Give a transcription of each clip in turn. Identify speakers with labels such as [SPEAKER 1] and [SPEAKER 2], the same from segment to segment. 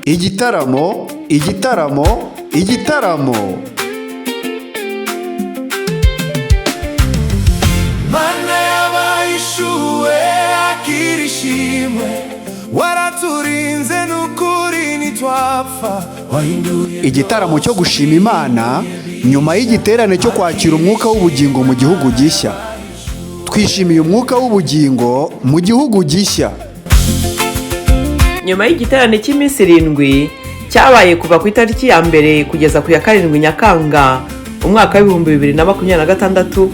[SPEAKER 1] Igitaramo, igitaramo, igitaramo.
[SPEAKER 2] Mana y'abahishuwe, akira ishimwe. Waraturinze n'ukuri ntitwapfa, wahinduye
[SPEAKER 1] Igitaramo cyo gushima Imana nyuma y'igiterane cyo kwakira umwuka w'ubugingo mu gihugu gishya. Twishimiye umwuka w'ubugingo mu gihugu gishya.
[SPEAKER 3] Nyuma y'igiterane cy'iminsi 7 cyabaye kuva ku itariki ya 1 kugeza ku ya 7 Nyakanga umwaka wa 2026,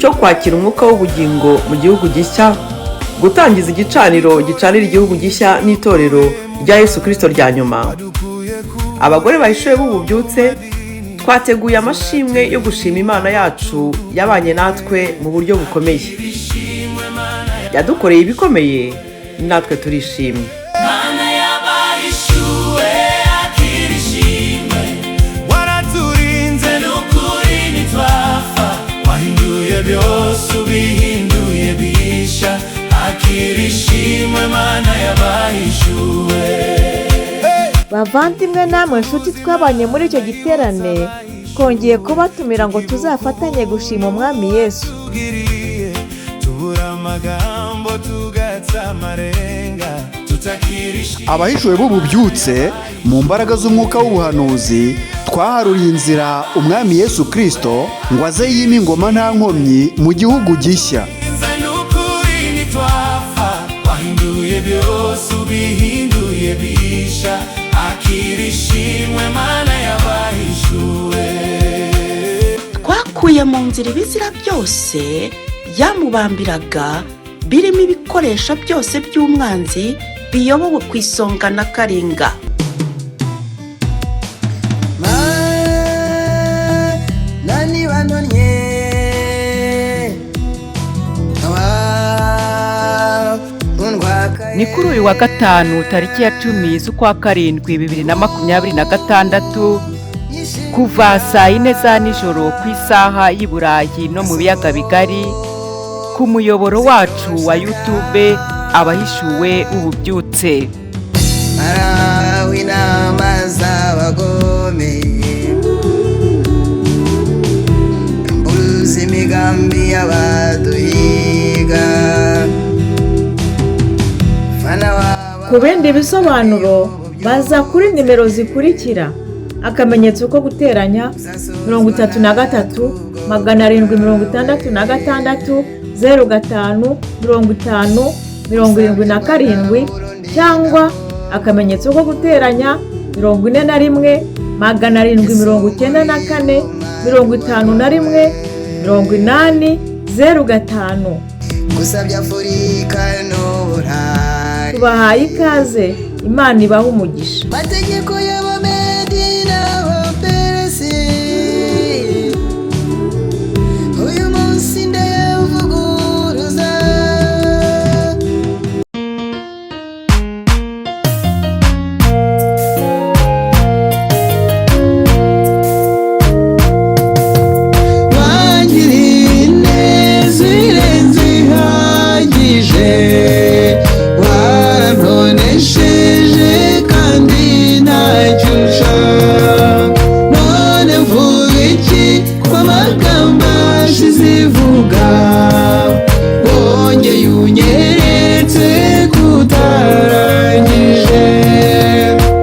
[SPEAKER 3] cyo kwakira umwuka w'ubugingo mu gihugu gishya, gutangiza igicaniro gicanira igihugu gishya n'itorero rya Yesu Kristo rya nyuma, abagore bahishuwe b'ububyutse twateguye amashimwe yo gushima Imana yacu yabanye natwe mu buryo bukomeye, yadukoreye ibikomeye, natwe turishimye.
[SPEAKER 2] Mana y'abahishuwe, akira ishimwe. Waraturinze n'ukuri ntitwapfa, wahinduye byose ubihinduye bisha. Akira ishimwe, Mana y'abahishuwe.
[SPEAKER 4] Bavandimwe namwe nshuti twabanye muri icyo giterane, twongeye kubatumira ngo tuzafatanye gushima Umwami Yesu.
[SPEAKER 2] Tugiriye tubura amagambo, tugatsa amarenga, tutakira ishimwe.
[SPEAKER 1] Abahishuwe b'ububyutse, mu mbaraga z'umwuka w'ubuhanuzi, twaharuriye inzira Umwami Yesu Kristo ngo aze yime ingoma nta nkomyi mu gihugu gishya.
[SPEAKER 2] Nze n'ukuri ntitwapfa, wahinduye byose ubihinduye bisha. Akira ishimwe, Mana y'abahishuwe.
[SPEAKER 5] Twakuye mu nzira ibizira byose byamubambiraga, birimo ibikoresho byose by'umwanzi biyobowe ku isonga na Karinga.
[SPEAKER 6] Nani banonye
[SPEAKER 7] Ni kuri uyu wa gatanu tariki ya 10 z'ukwa 7 2026, kuva saa 4 za nijoro ku isaha y'i Burayi no mu biyaga bigari, ku muyoboro wacu wa YouTube Abahishuwe Ububyutse.
[SPEAKER 6] Marawe inama z'abagome, mbuze imigambi y'abaduhiga. Fana waba.
[SPEAKER 4] Ku bindi bisobanuro baza kuri nimero zikurikira: akamenyetso ko guteranya, 33 766 05 50 77, cyangwa akamenyetso ko guteranya, 41 794 51 80 05.
[SPEAKER 6] Gusabye Afurika n'Uburayi.
[SPEAKER 4] Tubahaye ikaze, Imana ibahe umugisha.
[SPEAKER 6] Mategeko.